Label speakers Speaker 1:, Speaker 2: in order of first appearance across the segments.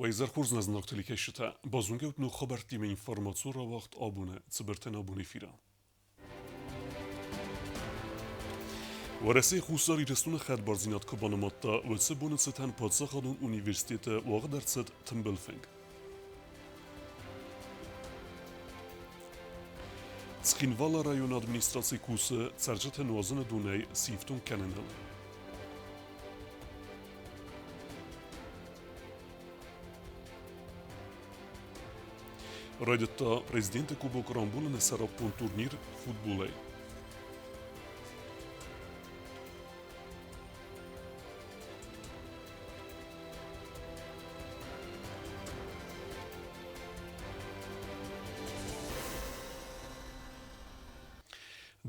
Speaker 1: Уӕ хорз нӕ зынаргъ телекӕсджытӕ, базонгӕ ног хабӕрттимӕ информацион рауагъд абоны цыбыртӕн абон эфиры. Уӕрӕсейы Хуссар Ирыстоны хӕдбардзинад куы банымадта, уӕд сӕ боны цытӕн паддзахадон университеты уагъд ӕрцыд тымбыл фынг. Цхинвалы районы администраци кусы цӕрджыты нуазыны донӕй сифтонг кӕныныл. Райдыдта президенты кубок рамбулыны сӕраппонд турнир футболӕй.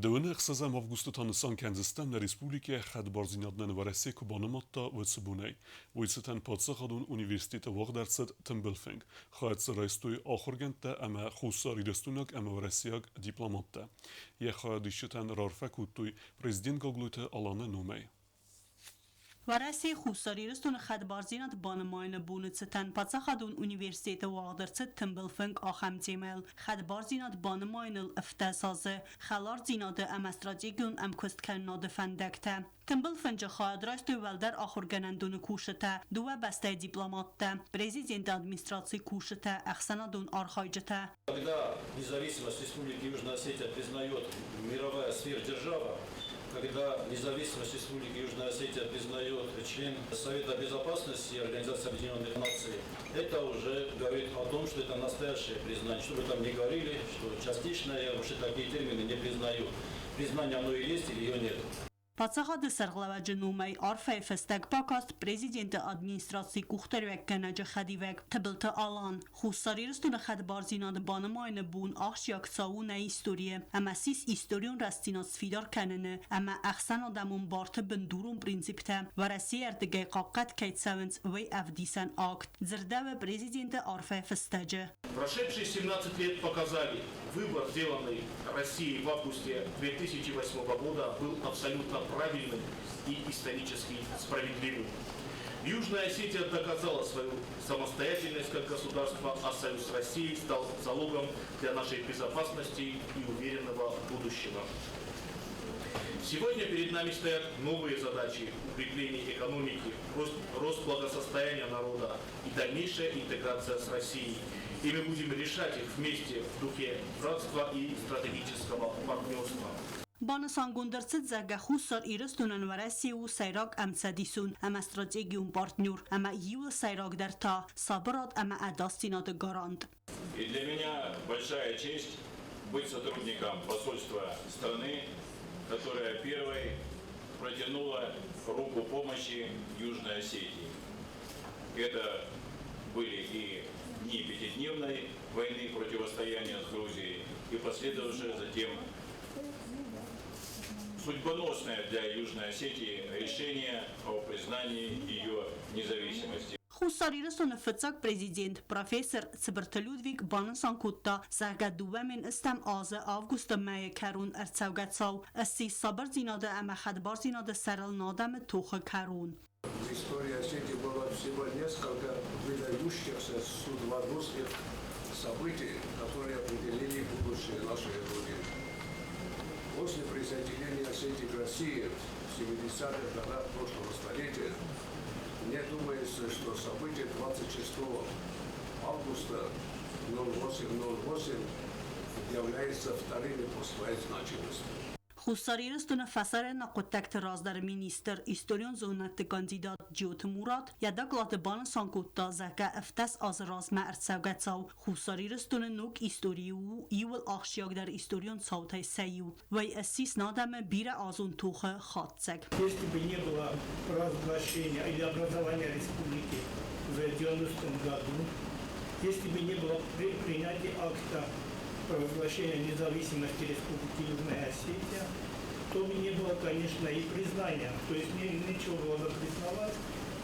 Speaker 1: Дыууын ӕхсӕзӕм августы та нысан кӕндзыстӕм нӕ республикӕйы хӕдбардзинад нын Уӕрӕсе куы банымадта, уыцы бонӕй. Уый цытӕн паддзахадон университеты уагъд ӕрцыд тымбыл фынг. Хайад дзы райстой ахуыргӕндтӕ ӕмӕ хуссарирыстойнаг ӕмӕ уӕрӕсейаг дипломаттӕ. Йӕ хайадисджытӕн раарфӕ кодтой президент Гаглойты Аланы номӕй.
Speaker 2: Уӕрӕсейы Хуссар Ирыстоны хӕдбардзинад банымайыны боны цытӕн паддзахадон университеты уагъд ӕрцыд тымбыл фынг ахӕм темӕйыл Хӕдбардзинад банымайыныл ӕфтӕс азы хӕлардзинады ӕмӕ стратегион ӕмкуысткӕнынады фӕндӕгтӕ. Тымбыл фынджы хайад райстой уӕлдӕр ахуыргӕнӕндоны кусджытӕ, дыууӕ бӕстӕйы дипломаттӕ, президенты администрацийы кусджытӕ, ӕхсӕнадон архайджытӕ.
Speaker 3: Когда независимость Республики Южная Осетия признает мировая сверхдержава, когда независимость Республики Южная Осетия признает член Совета Безопасности Организации Объединенных Наций, это уже говорит о том, что это настоящее признание. Что бы там ни говорили, что частично я вообще такие термины не признаю. Признание оно и есть, или ее нет.
Speaker 2: Паддзахады сӕргълӕууӕджы номӕй арфӕйы фыстӕг бакаст президенты администрацийы къухдариуӕггӕнӕджы хӕдивӕг Тыбылты Алан. Хуссар Ирыстоны хӕдбардзинады банымайыны бон ахсджиаг цау у нӕ историйы ӕмӕ ссис историон рӕстдзинад сфидар кӕныны ӕмӕ ӕхсӕнадӕмон барты бындурон принциптӕ Уӕрӕсейы ӕрдыгӕй хъахъхъӕд кӕй цӕуынц, уый ӕвдисӕн акт, дзырдӕуы президенты арфӕйы фыстӕджы.
Speaker 4: Прошедшие 17 лет показали, выбор, сделанный Россией в августе 2008 года, был абсолютно правильным и исторически справедливым. Южная Осетия доказала свою самостоятельность как государство, а союз с Россией стал залогом для нашей безопасности и уверенного будущего. Сегодня перед нами стоят новые задачи укрепления экономики, рост благосостояния народа и дальнейшая интеграция с Россией. И мы будем решать их вместе в духе братства и стратегического партнерства.
Speaker 2: Банысангонд ӕрцыд, зӕгъгӕ, Хуссар Ирыстонӕн Уӕрӕсе у сӕйраг ӕмцӕдисон ӕмӕ стратегион партнер ӕмӕ иуыл сӕйрагдӕр та сабырад ӕмӕ ӕдасдзинады гарант.
Speaker 3: И для меня большая честь быть сотрудником посольства страны, которая первой протянула руку помощи Южной Осетии. Это были и дни пятидневной войны противостояния с Грузией и последовавшее затем судьбоносное для Южной Осетии решение о признании ее независимости.
Speaker 2: Хуссар Ирыстоны фыццаг президент, профессор Цыбырты Людвиг банысан кодта, зӕгъгӕ, 2008 азы августы мӕйы кӕрон ӕрцӕугӕ цау ссис сабырдзинады ӕмӕ хӕдбардзинады сӕрыл нӕ адӕмы тохы кӕрон.
Speaker 5: В истории Осетии было всего несколько выдающихся судьбоносных событий, которые определили будущее нашей Родины. После присоединения Осетии к России в 70-х годах прошлого столетия, мне думается, что события 26 августа 08.08 являются вторыми по своей значимости.
Speaker 2: Хуссар Ирыстоны фӕсарӕйнаг хъуыддӕгты раздӕры министр, историон зонӕдты кандидат Джиоты Мурат йӕ доклады банысан кодта, зӕгъгӕ, 17 азы размӕ ӕрцӕугӕ цау Хуссар Ирыстоны ног историйы у иуыл ахсджиагдӕр историон цаутӕй сӕ иу. Уый ссис нӕ адӕмы бирӕазон тохы хатдзӕг.
Speaker 6: Если бы не было провозглашения или образования республики в 90 году, если бы не было принятия акта провозглашения независимости Республики Южная Осетия, то бы не было, конечно, и признания. То есть нечего было бы признавать.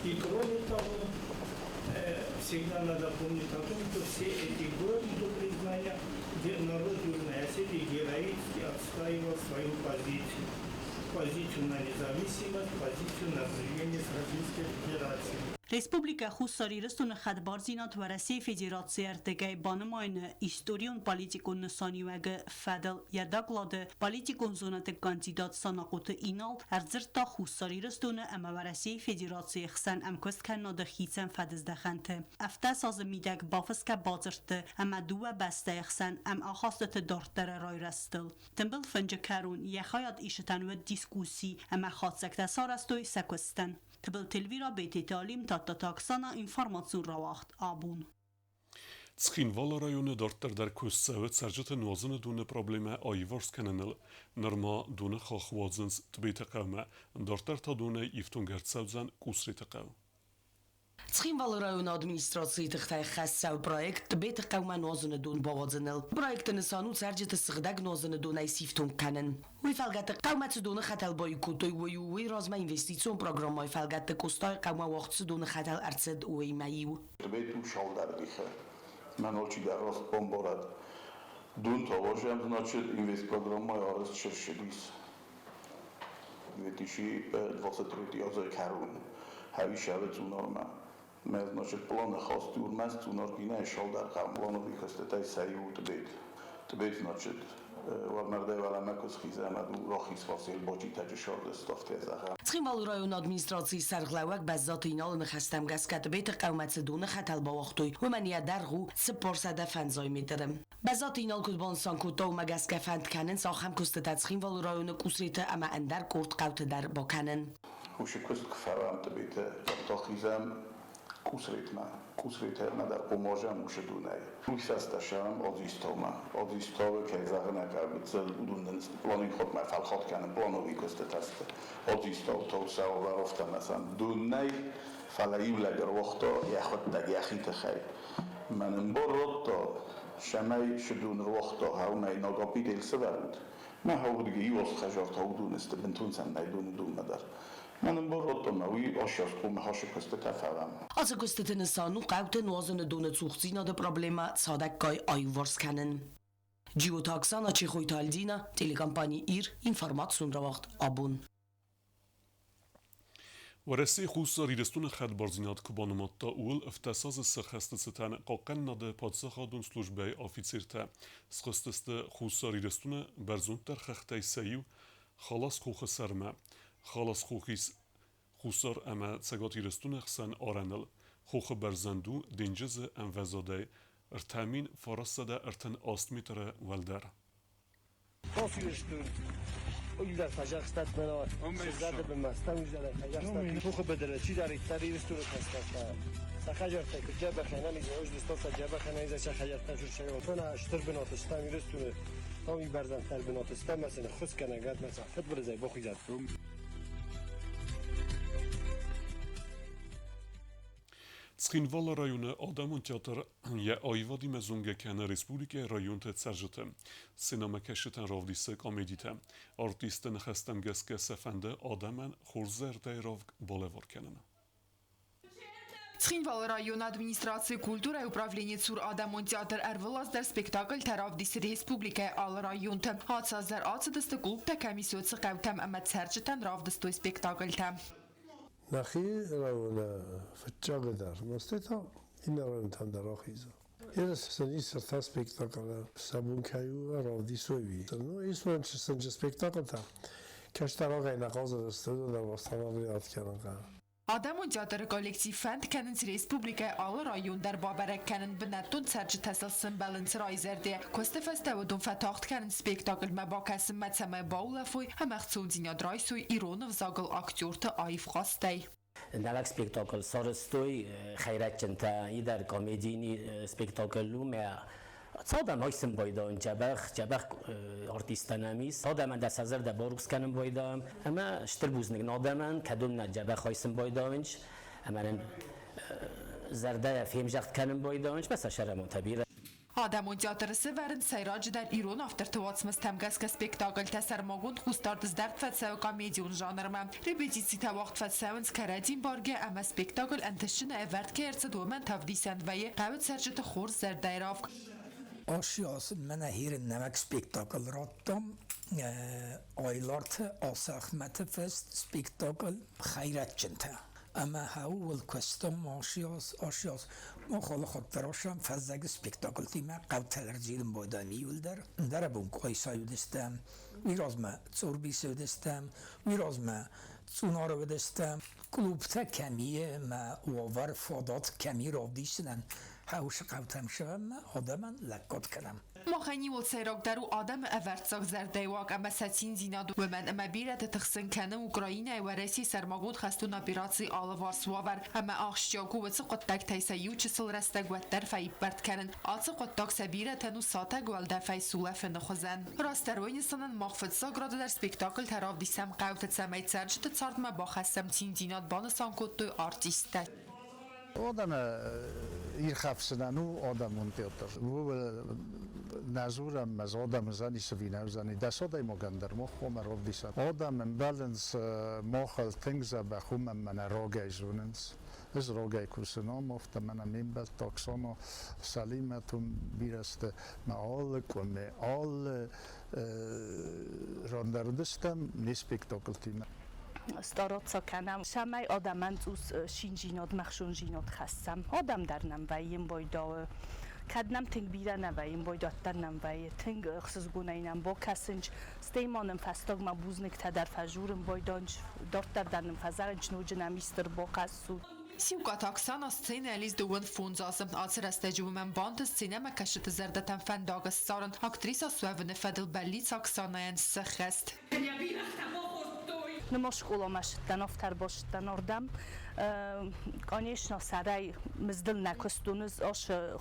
Speaker 6: И кроме того, всегда надо помнить о том, что все эти годы до признания народ Южной Осетии героически отстаивал свою позицию. Позицию на независимость, позицию на сближение с Российской Федерацией.
Speaker 2: Республикӕ Хуссар Ирыстоны хӕдбардзинад Уӕрӕсейы Федерацийы ӕрдыгӕй банымайыны историон-политикон нысаниуӕгы фӕдыл йӕ доклады политикон зонӕдты кандидат Санахъоты Инал ӕрдзырдта Хуссар Ирыстоны ӕмӕ Уӕрӕсейы Федерацийы хсӕн ӕмкуысткӕнынады хицӕн фӕдыздӕхӕнты, 17 азы мидӕг бафысгӕ бадзырдты ӕмӕ дыууӕ бӕстӕйы хсӕн ӕмахастыты дарддӕры райрӕзтыл. Тымбыл фынджы кӕрон йӕ хайад исытӕн уыд дискусси ӕмӕ хатдзӕгтӕ сарӕзтой сӕ куыстӕн. Тыбылты Эльвира, Бететы Алим, Тадтаты Оксана, информацион рауагъд абон.
Speaker 1: Цхинвалы районы дарддӕр дӕр куыст цӕуы цӕрджыты нуазыны доны проблемӕ аиварс кӕныныл. Нырма доны хахх уадзынц Тъбеты хъӕумӕ, дарддӕр та донӕй ифтонг ӕрцӕудзӕн Къусреты хъӕу.
Speaker 7: Цхинвалы районы администрацийы тыхтӕй хӕссӕг проект Тъбеты хъӕумӕ нуазыны дон бауадзыныл. Проекты нысан у цӕрджыты сыгъдӕг нуазыны донӕй сифтонг кӕнын. Уый фӕлгӕты хъӕумӕ цы доны хӕтӕл баиу кодтой, уый у уый размӕ инвестицион программӕйы фӕлгӕтты Къостайы хъӕумӕ уагъд цы доны хӕтӕл ӕрцыд, уыимӕ иу.
Speaker 8: Тъбет у цалдӕр дихы. Мӕн алчидӕр раст бамбарӕд. Дон та уарзӕм, значит, инвестпрограммӕйы арӕзт ссыдис 2023 азы кӕрон. Хӕвисӕвы Цъунармӕ. Мӕ, значит, планы хаст урмӕст Цъунаргинӕй цалдӕр хъӕу плановый хӕстытӕй сӕ иу Тъбет. Тъбет, значит, уӕлмӕрдӕй уӕлӕмӕ куы схизӕм, ӕд у рахиз фарсыл бочитӕджы сӕрды ставтӕ зӕгъӕм.
Speaker 7: Цхинвалы районы администрацийы сӕргълӕууӕг Бӕззаты Иналы ныхӕстӕм гӕсгӕ Тъбеты хъӕумӕ цы доны хӕтӕл бауагътой, уымӕн йӕ дӕргъ у 405 метры. Бӕззаты Инал куыд банысан кодта, уымӕ гӕсгӕ фӕнд кӕнынц ахӕм куыстытӕ Цхинвалы районы Къусреты ӕмӕ ӕндӕр къорд хъӕуты дӕр бакӕнын.
Speaker 8: Уыцы куыст куы фӕуӕм Тъбеты, уӕд та хизӕм Къусретмӕ. Къусретӕй ма дӕр хъомазӕм уыцы донӕй. Уый фӕстӕ сӕм Одзистаумӕ. Одзистауы, кӕй зӕгъын ӕй хъӕуы, уыдон нын планин хотмӕ фӕлхат кӕнын плановый куыстытӕ сты. Одзистау та сӕ уӕларвтӕмӕ сӕм дон нӕй, фӕлӕ иу лӕг ӕруагъта йӕхуыдтӕг йӕхи тыхӕй. Мӕн ын бар радта, цӕмӕй цы дон ӕруагъта, уымӕй нагапидел сӕвӕрут. Мӕ хаугъдыги иуаз хӕзартӕ уыдон сты бынтон цӕмӕй доны донмӕ дӕр. Мӕн ын бар радта, мӕ уый асӕст хъуамӕ хӕсы куыстытӕ фӕуӕм.
Speaker 7: Ацы куыстыты нысан у хъӕуты нуазыны доны цухдзинады проблемӕ цадӕггай аиуварс кӕнын. Джиоты Оксана, Чехойты Альдина, телекомпани «Ир», информацион рауагъд «Абон».
Speaker 1: Уӕрӕсе Хуссар Ирыстоны хӕдбардзинад куы банымадта, ууыл 17 азы сӕххӕсты цытӕн Хъахъхъӕнынады паддзахадон службӕйы афицертӕ схызтысты Хуссар Ирыстоны бӕрзонддӕр хӕхтӕй сӕ иу Халасхохы сӕрмӕ. Халасхох ис Хуссар ӕмӕ Цӕгат Ирыстоны хсӕн арӕныл. Хохы бӕрзӕнд у денджызы ӕмвӕзадӕй 3938 метры уӕлдӕр. Цхинвалы районы адӕмон театр йӕ аивадимӕ зонгӕ кӕны республикӕйы районты цӕрджыты. Сценӕмӕкӕсджытӕн равдисы комедитӕ. Артистты ныхӕстӕм гӕсгӕ сӕ фӕнды адӕмӕн хорз зӕрдӕйы равг балӕвар кӕнын.
Speaker 9: Цхинвалы районы администрацийы культурӕйы управленийы цур адӕмон театр ӕрвылаз дӕр спектакльтӕ равдисы республикӕйы алы районты. Ацы аз дӕр ацыдысты клубтӕ, кӕм ис уыцы хъӕутӕм ӕмӕ цӕрджытӕн равдыстой спектакльтӕ.
Speaker 10: Нӕхи районы фыццагдӕр, стӕй та иннӕ районтӕм дӕр ахизы. Ерыс ис ӕртӕ спектаклы, сӕ бон кӕй у равдисой, уый. Ну, ис сын спектакльтӕ, кӕстӕрагӕй нӕ хъазыдысты, уыдон дӕр восстановление кӕнын хъӕуы.
Speaker 9: Адӕмон театры коллектив фӕнд кӕнынц республикӕйы алы район дӕр бабӕрӕг кӕнын, бынӕттон цӕрджытӕ сыл сӕмбӕлынц райзӕрдӕ. Куысты фӕстӕ уыдон фӕтагъд кӕнынц спектакльмӕ бакӕсынмӕ, цӕмӕй баулӕфой ӕмӕ ӕхцондзинад райсой ирон ӕвзагыл актерты аив хъазтӕй.
Speaker 11: Нӕуӕг спектакль сарӕзтой хӕйрӕджынтӕ, идӕр комедийный спектакль у мӕ цадӕм айсын байдайын дзӕбӕх, дзӕбӕх артисттӕ нӕм ис. Адӕмӕн дӕр сӕ зӕрдӕ барухс кӕнын байдайӕм. Ӕмӕ стыр бузныг нӕ адӕмӕн, кӕдон нӕ дзӕбӕх айсын байдайынц ӕмӕ нын зӕрдӕйӕ фемзӕгъд кӕнын байдайынц, мӕ сӕ сӕрӕмонтӕ бирӕ.
Speaker 9: Адӕмон театры сӕвӕрынц сӕйраджыдӕр ирон авторты уацмыстӕм гӕсгӕ спектакльтӕ, сӕрмагонд хъусдард здӕхт фӕцӕуы комедион жанрмӕ. Репетицитӕ уагъд фӕцӕуынц кӕрӕдзи мбаргӕ ӕмӕ спектакль ӕнтыстджынӕй ӕвӕрд кӕй ӕрцыд, уымӕн тавдисӕн вӕййы хъӕуы цӕрджыты хорз зӕрдӕйы равг.
Speaker 12: Ашы ацыд мӕнӕ хирын нӕуӕг спектакль радтам. Айларты Асӕхмӕты фыст спектакль «Хӕйрӕджджынтӕ». Ӕмӕ ууыл куыстон ашиаз мах алы хатт дӕр асӕм фӕззӕгы спектаклтимӕ хъӕутӕ ӕрзилын байдайӕм иуылдӕр. Ӕндӕрӕбон Къуайсайы уыдыстӕм, уый размӕ Цъорбисы уыдыстӕм, уый размӕ Цъунары уыдыстӕм. Клубтӕ кӕм и ӕмӕ уавӕр фадат кӕм и равдисынӕн, хӕусы хъӕутӕм сӕвӕммӕ адӕмӕн лӕггад кӕнӕм.
Speaker 9: Махӕн иууыл сӕйрагдӕр у адӕмы ӕвӕрццаг зӕрдӕйы уаг ӕмӕ сӕ циндзинад, уымӕн ӕмӕ бирӕты тыхсын кӕны Украинӕйы Уӕрӕсейы сӕрмагонд хӕстон операцийы алыварс уавӕр ӕмӕ ахсджиаг у уыцы хъуыддӕгтӕй сӕ иу чысыл рӕстӕг уӕддӕр фӕиппӕрд кӕнын. Ацы хъуыддаг сӕ бирӕтӕн у сатӕг уӕлдӕфӕй сулӕфыны хуызӕн. Растдӕр уый нысанӕн мах фыццаг рады дӕр спектакльтӕ равдисӕм хъӕуты, цӕмӕй цӕрджыты цардмӕ бахӕссӕм циндзинад, банысан кодтой артисттӕ.
Speaker 13: Адӕмы ирхӕфсынӕн у адӕмон театр. Нӕ дзурӕм, ӕз адӕмы уыдзӕни цы ви нӕ уыдзӕни. 10 адӕймагӕн дӕр мах хъуамӕ равдисӕм. Адӕм ӕмбӕлынц махыл тынг дзӕбӕх, уымӕн мӕнӕ рагӕй зонынц. Ӕз рагӕй кусын ам, афтӕ мӕнӕ ме мбӕлттӕ Оксана, Салимӕт уым бирӕ сты. Мӕ алы къуымы, алы ран дӕр уыдыстӕм не спектаклтимӕ.
Speaker 2: Стараться кӕнӕм, цӕмӕй адӕмӕн цъус циндзинад, мӕхсондзинад хӕссӕм. Адӕм дӕр нӕм вӕййы байдауы. Кӕд нӕм тынг бирӕ нӕ вӕййы, байдаддӕр нӕм вӕййы. Тынг ӕхсызгонӕй нӕм бакӕсынц. Стӕй ма нын фӕстагмӕ бузныгтӕ дӕр фӕжурын байдайынц. Дарддӕр дӕр нын фӕзӕгъынц, ноджы нӕм исты ӕрбахӕссут.
Speaker 9: Сиукъаты Оксана сценӕйыл ис 35 азы. Ацы рӕстӕджы уымӕн бантыст сценӕмӕкӕсджыты зӕрдӕтӕм фӕндаг ссарын. Актриса суӕвыны фӕдыл бӕллиц Оксанайӕн сӕххӕст.
Speaker 2: Нырма скъоламӕ ссыдтӕн, афтӕ ӕрбацыдтӕн ардӕм. Конечно, сӕрӕй мыздыл нӕ куыстон ӕз ашы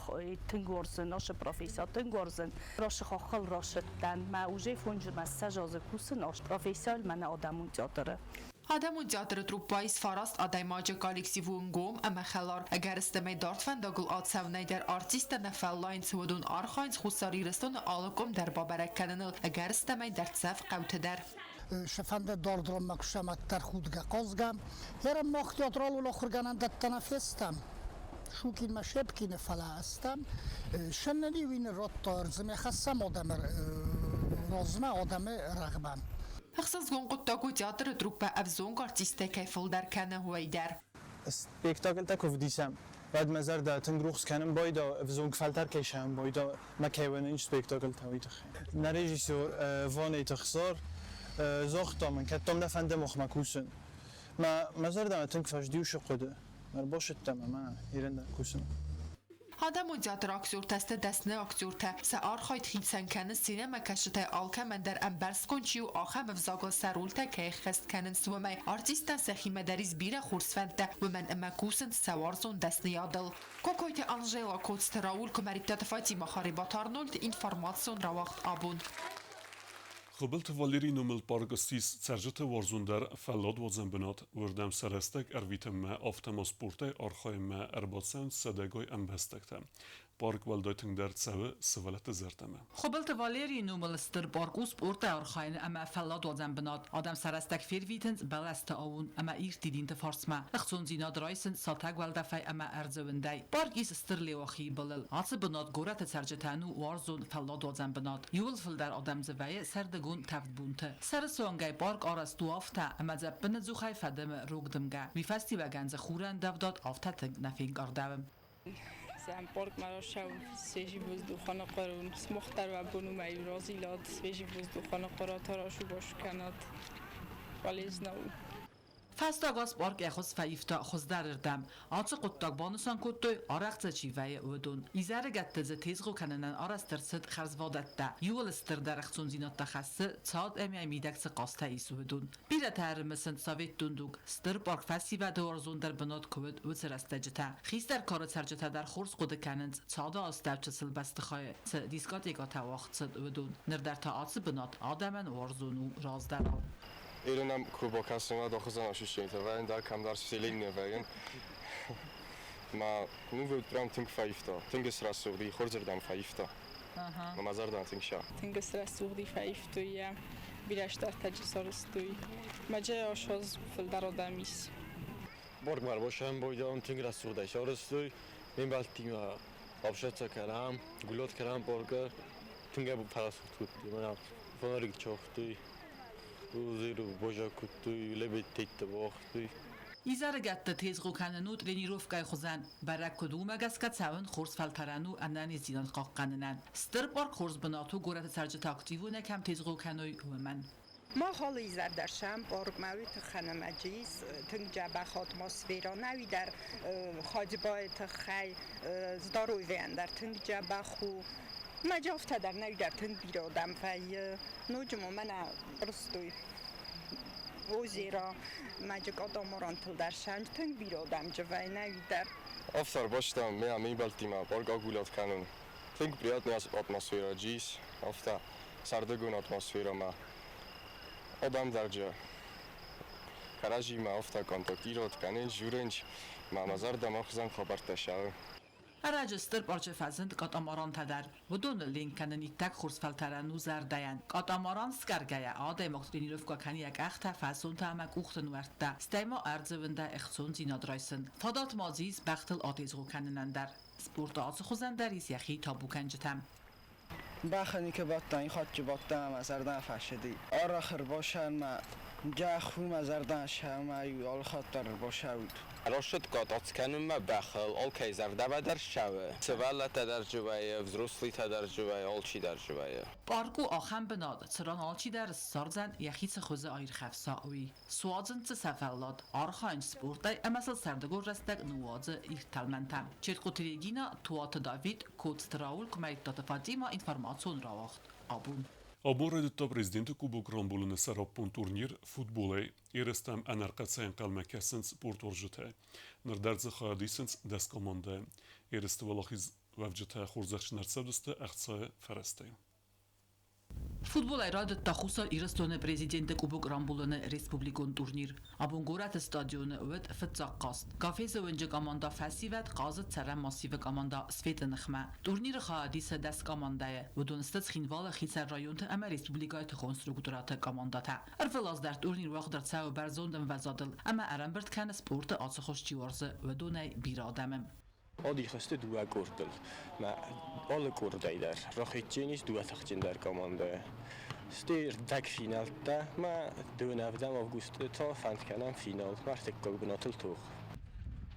Speaker 2: тынг уарзын, ашы профессия тынг уарзын. Рашы хаххыл рацыдтӕн. Мӕ уже 25 азы кусын ас профессияйыл мӕнӕ адӕмон театры.
Speaker 9: Адӕмон театры труппӕйы ис фараст адӕймаджы, коллектив у ӕнгом ӕмӕ хӕлар. Ӕгӕрыстӕмӕй дард фӕндагыл ацӕуынӕй дӕр артисттӕ нӕ фӕллайынц, уыдон архайынц Хуссар Ирыстоны алы къуым дӕр бабӕрӕг кӕныныл, ӕгӕрыстӕмӕй дӕрддзӕф хъӕуты дӕр.
Speaker 14: Сӕ фӕнды дард ранмӕ куы самаддӕр худгӕ-хъазгӕ. Ерын мах театралон ахуыргӕнӕндӕттӕ нӕ фестӕм. Шукинмӕ Шепкины, фӕлӕ ӕстӕм. Сӕннӕниу радта ӕрдзымӕ хӕссӕм адӕмы размӕ, адӕмы рӕгъмӕ.
Speaker 9: Ӕхсызгон хъуыддаг у, театры труппӕ ӕвзонг артисттӕ кӕй фылдӕр кӕны, уый дӕр.
Speaker 15: Спектакльтӕ куы вдисӕм, уӕд мӕ зӕрдӕ тынг рухс кӕнын байдайы, ӕвзонг фӕлтӕр кӕй сӕм байдайы, мӕ кӕй уынын спектакльтӕ, уый тыххӕй. Нӕ режиссер Ванеты Хсар загъта мын, кӕд дӕм нӕ фӕнды махмӕ кусын. Мӕ зӕрдӕмӕ тынг фӕзыди уыцы хъуыды. Ӕрбацыдтӕн ӕмӕ ирон дӕр кусын.
Speaker 9: Адӕмон театры актертӕ сты дӕсны актертӕ. Сӕ архайд хицӕн кӕны сценӕмӕкӕсджытӕй алкӕмӕн дӕр ӕмбӕрстгонд чи у, ахӕм ӕвзагыл сӕ рольтӕ кӕй ӕххӕст кӕнынц, уымӕй. Артисттӕн сӕхимӕ дӕр ис бирӕ хорз фӕндтӕ, уымӕн ӕмӕ кусынц сӕ уарзон дӕсныйадыл. Кокойты Анжела, Коцты Рауль, Куымӕридтаты Фатимӕ, Харебаты Арнольд, информацион рауагъд «Абон».
Speaker 1: Хуыбылты Валерийы номыл парк ссис цӕрджыты уарзондӕр фӕлладуадзӕн бынат. Уырдӕм сӕ рӕстӕг ӕрвитынмӕ, афтӕ ма спортӕй архайынмӕ ӕрбацӕуынц сӕдӕгай ӕмбӕстӕгтӕ. Парк уӕлдай тынгдӕр цӕуы сывӕллӕтты зӕрдӕмӕ.
Speaker 16: Хуыбылты Валерийы номыл стыр парк у спорты архайыны ӕмӕ фӕлладуадзӕн бынат. Адӕм сӕ рӕстӕг фервитынц бӕлӕсты аууон ӕмӕ ирд дидинты фарсмӕ. Ӕхцондзинад райсынц сатӕг уӕлдӕфӕй ӕмӕ ӕрдзы уындӕй. Парк ис стыр Леуахийы былыл. Ацы бынат горӕты цӕрджытӕн у уарзон фӕлладуадзӕн бынат. Иууыл фылдӕр адӕм дзы вӕййы сӕрдыгон тӕвд бонты. Сӕрысуангӕй парк арӕзт у афтӕ, ӕмӕ дзы ӕппынӕдзухӕй фӕдымы рог дымгӕ. Уый фӕстиуӕгӕн дзы хурӕндӕвдад афтӕ тынг нӕ фенкъардӕуы.
Speaker 17: Паркмӕ рацӕуын свежий воздуханы хъару, смох дӕр уӕ бон уымӕй разилат, свежий воздуханы хъару рашубаш кӕнат, полезно у.
Speaker 16: Фӕстаг аз парк йӕ хуыз фӕивта хуыздӕрырдӕм. Ацы хъуыддаг банысан кодтой, арӕх дзы чи вӕййы, уыдон. Изӕрыгӕтты дзы тезгъо кӕнынӕн арӕзт ӕрцыд хӕрзвадӕттӕ. Иууыл стырдӕр ӕхцондзинӕдтӕ хӕссы, цад ӕмӕ мидӕг цы хъазтӕ ис, уыдон. Бирӕтӕ ӕрымысынц советон дуг, стыр парк фӕсивӕды уарзондӕр бынат куы уыд, уыцы рӕстӕджытӕ. Хистӕр кары цӕрджытӕ дӕр хорз хъуыды кӕнынц, цады астӕу чысыл бӕстыхайы цы дискотекӕтӕ уагъд цыд, уыдон. Ныр дӕр та ацы бынат адӕмӕн уарзон у раздӕрау.
Speaker 18: Ирон куы бакӕсын, уӕд охызӕн ощущение вӕййын дӕр, кӕмдӕр вселенная вӕййын. Ма ну вот прям тынг фӕивта, тынг срӕсугъди, хорзырдӕм фӕивта. Мӕ зӕрдӕ тынг ша.
Speaker 17: Тынг срӕсугъди, фӕивтой йӕ, бирӕ стӕртӕджы сарӕзтой. Мӕджы ошоз фылдӕр адӕм ис.
Speaker 19: Паркмӕ ӕрбацӕуӕм байдайӕм тынг рӕсугъдӕй сарӕзтой. Ме мбӕлттимӕ общаться кӕнӕм, гулять кӕнӕм паркы. Тынг фӕрӕсугъд кодтой, мӕнӕ фонарик чагътой, узеру божа кодтой, лебедтӕ уагътой.
Speaker 16: Изӕрыгӕтты тезгъо кӕнын у тренировкӕйы хуызӕн. Бӕрӕг куыд у, уымӕ гӕсгӕ цӕуын хорз фӕлтӕрӕн у ӕнӕниздзинад хъахъхъӕнынӕн. Стыр парк хорз бынат у горӕты цӕрджытӕ активонӕй кӕм тезгъо кӕной, уымӕн.
Speaker 20: Мах алы изӕр дӕр сӕм паркмӕ уый тыххӕн ӕмӕ дзы ис тынг дзӕбӕх атмосферӕ. Нӕуи дӕр ходьбайы тыххӕй здоровьейӕн дӕр тынг дзӕбӕх у. Мӕ дзы афтӕ дӕр нӕуи дӕр тынг бирӕ адӕм вӕййы. Ноджы ма мӕнӕ Рыстой озеро, мӕ дзы катамарантыл дӕр сӕм тынг бирӕ адӕм дзы вӕййы нӕуи дӕр.
Speaker 18: Афтӕ ӕрбастӕм ме ӕмбӕлттимӕ парк агулят кӕнын. Тынг приятный атмосферӕ дзы ис, афтӕ сӕрдыгон атмосферӕмӕ. Адӕм дӕр дзы кӕрӕдзимӕ афтӕ контактировать кӕнынц, дзурынц, мӕ мӕ зӕрдӕмӕ хуызӕн хабӕрттӕ цӕуы.
Speaker 16: Ӕрӕджы стыр парчы фӕзынд катамарантӕ дӕр. Уыдоны ленк кӕнын иттӕг хорз фӕлтӕрӕн у зӕрдӕйӕн. Катамаран сгӕргӕйӕ адӕймаг тренировкӕ кӕны йӕ къӕхтӕ, фӕсонтӕ ӕмӕ къухты нуӕрттӕ, стӕй ма ӕрдзы уындӕй ӕхцондзинад райсын. Фадат ма дзы ис бӕхтыл атезгъо кӕнынӕн дӕр. Спорты ацы хуызӕн дӕр ис йӕхи табукӕнджытӕм.
Speaker 21: Бӕхӕн ке бадтӕн, хатти бадтӕн ӕма зӕрдӕ фӕссадӕй. Арӕх ӕрбацӕуӕн гӕху мӕ зӕрдӕ сӕумӕ алхатт дӕр ӕрбацӕуид.
Speaker 22: Рӕсугъд къатъоц кӕнынмӕ бӕхыл алкӕй зӕрдӕмӕ дӕр ссӕуы. Сывӕллӕттӕ дӕр дзы вӕййы, взрослыйтӕ дӕр дзы вӕййы, алчи дӕр дзы вӕййы.
Speaker 16: Парк у ахӕм бынат, цыран алчидӕр ссардзӕн йӕхи цы хуызы аирхӕфса, уый. Суадзынц дзы сӕ фӕллад, архайынц спортӕй ӕмӕ сыл сӕрдыгон рӕстӕг ныууадзы ирд тӕлмӕнтӕ. Чертхъоты Регина, Туаты Давид, Коцты Рауль, Куымӕридтаты Фатима, информацион рауагъд. Абон.
Speaker 1: Абон райдыдта Президенты Кубок рамбулыны сӕраппонд турнир футболӕй. Ерыстӕм ӕнӕрхъӕцӕй ӕнхъӕлмӕ кӕсынц спортуарзджытӕ. Ныр дӕр дзы хайад исынц 10 командӕйы. Ерысты уӕлахиз уӕвджытӕ хорзӕхджын ӕрцӕудзысты ӕхцайы фӕрӕзтӕй.
Speaker 16: Футболӕй райдыдта Хуссар Ирыстоны президенты Кубок рамбулыны республикон турнир. Абон горӕты стадионы уыд фыццаг хъазт. Гафезы уынджы командӕ «Фӕсивӕд» хъазыд цӕрӕн массивы командӕ «Свет»-ы ныхмӕ. Турниры хайад исы 10 командӕйы. Уыдон сты Цхинвалы хицӕн районты ӕмӕ республикӕйы тыхон структурӕты командӕтӕ. Ӕрвылаз дӕр турнир уагъд ӕрцӕуы бӕрзонд ӕмвӕзадыл ӕмӕ ӕрӕмбырд кӕны спорты ацы хуыз чи уарзы, уыдонӕй бирӕ адӕмы.
Speaker 18: Адих сты дыууӕ къордыл. Мӕ алы къордӕй дӕр рахицджын ис дыууӕ тыхджындӕр командӕйы. Стӕй ӕрдӕгфинӕлттӕ мӕ 27 августы та фӕнд кӕнӕм финал, ӕртыккаг бынатыл тох.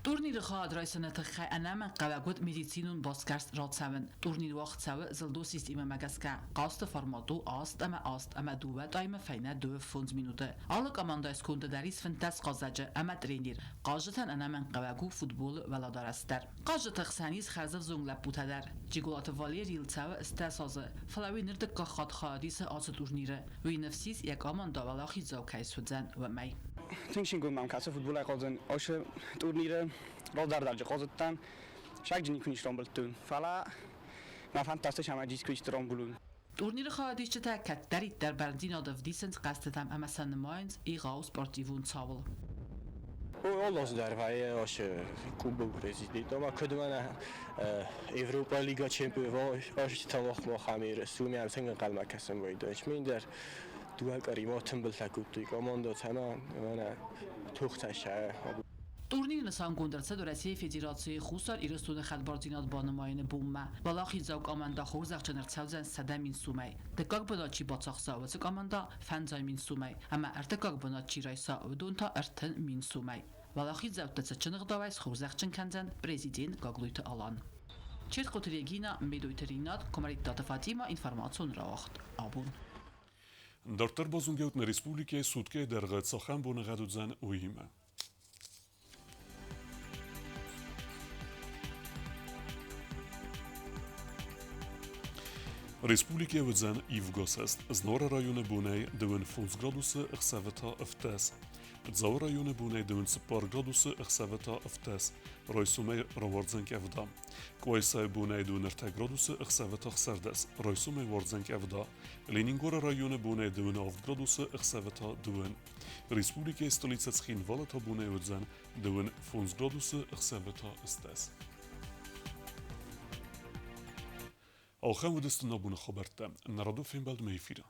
Speaker 16: Турниры хайад райсыны тыххӕй ӕнӕмӕнгхъӕуӕг уыд медицинон басгӕрст рацӕуын. Турнир уагъд цӕуы зылдон системӕмӕ гӕсгӕ. Хъазты формат у 8 ӕмӕ 8 ӕмӕ дыууӕ таймы фӕйнӕ 2 5 минуты. Алы командӕйы сконды дӕр ис 15 хъазӕджы ӕмӕ тренер. Хъазджытӕн ӕнӕмӕнгхъӕуӕг у футболы уӕлӕдарӕс дӕр. Хъазджыты хсӕн ис хӕрзӕвзонг лӕппутӕ дӕр. Джиголаты Валерийыл цӕуы 18 азы, фӕлӕ уый ныр дыккаг хатт хайад исы ацы турниры. Уый ныфс ис, йӕ командӕ уӕлахиздзау кӕй суыдзӕн, уымӕй.
Speaker 23: Тынг цингонд мӕм кӕсы футболӕй хъазын. Ацы турниры раздӕр дӕр хъазыдтӕн. Сагджын никуы ницы рамбылдтон, фӕлӕ мӕ фӕндтаст ӕмӕ дискуы исты рамбулын.
Speaker 16: Турниры хайадисджытӕ кӕддӕриддӕр бӕрндзинад ӕвдисынц хъӕзтытӕм ӕмӕ сӕ нымайынц егъау спортивон цауыл.
Speaker 18: Алы аз дӕр вӕййы ацы кубок президент. Ӕмӕ куыд мӕнӕ Европӕйы лига чемпион азты мах ерыс, уымӕ ӕм тынг ӕнхъӕлмӕ кӕсын байдайы. Мин дӕр дыууӕ къӕримӕ тымбылтӕ кодтой командӕтӕ ӕмӕ мӕнӕ тохтӕ сӕ.
Speaker 16: Турнир нысангонд ӕрцыд Уӕрӕсейы Федерацийы Хуссар Ирыстоны хӕдбардзинад банымайыны бонмӕ. Уӕлахиздзау командӕ хорзӕхджын ӕрцӕудзӕн 100 000 сумӕй. Дыккаг бынат чи бацахса, уыцы командӕ 50 000 сумӕй, ӕмӕ ӕртыккаг бынат чи райса, уыдон та 30 000 сумӕй. Уӕлахиздзӕуттӕ цытджын ӕгъдауӕй схорзӕхджын кӕндзӕн президент Гаглойты Алан. Чертхъоты Регина, Медойты Ринат, Куымӕридтаты Фатима, информацион рауагъд. Абон.
Speaker 1: Дарддӕр базонгӕут нӕ республикӕйы суткӕйы дӕргъы цахӕм боныгъӕд уыдзӕн, уыимӕ. Республикӕйы уыдзӕн ивгӕсӕст. Знауыры районы бонӕй 25 градусы, ӕхсӕвы та 17. Дзауы районы бонӕй 24 градусы, ӕхсӕвы та 17. Райсомӕй рауардзӕн къӕвда. Къуайсайы бонӕй 23 градусы, ӕхсӕвы та 16. Райсомӕй уардзӕн къӕвда. Ленингоры районы бонӕй 27 градусы, ӕхсӕвы та 2. Республикӕйы столицӕ Цхинвалы та бонӕй уыдзӕн 25 градусы, ӕхсӕвы та 10. Ахӕм уыдысты нӕ абоны хабӕрттӕ. Нӕ радон фембӕлдмӕ эфиры.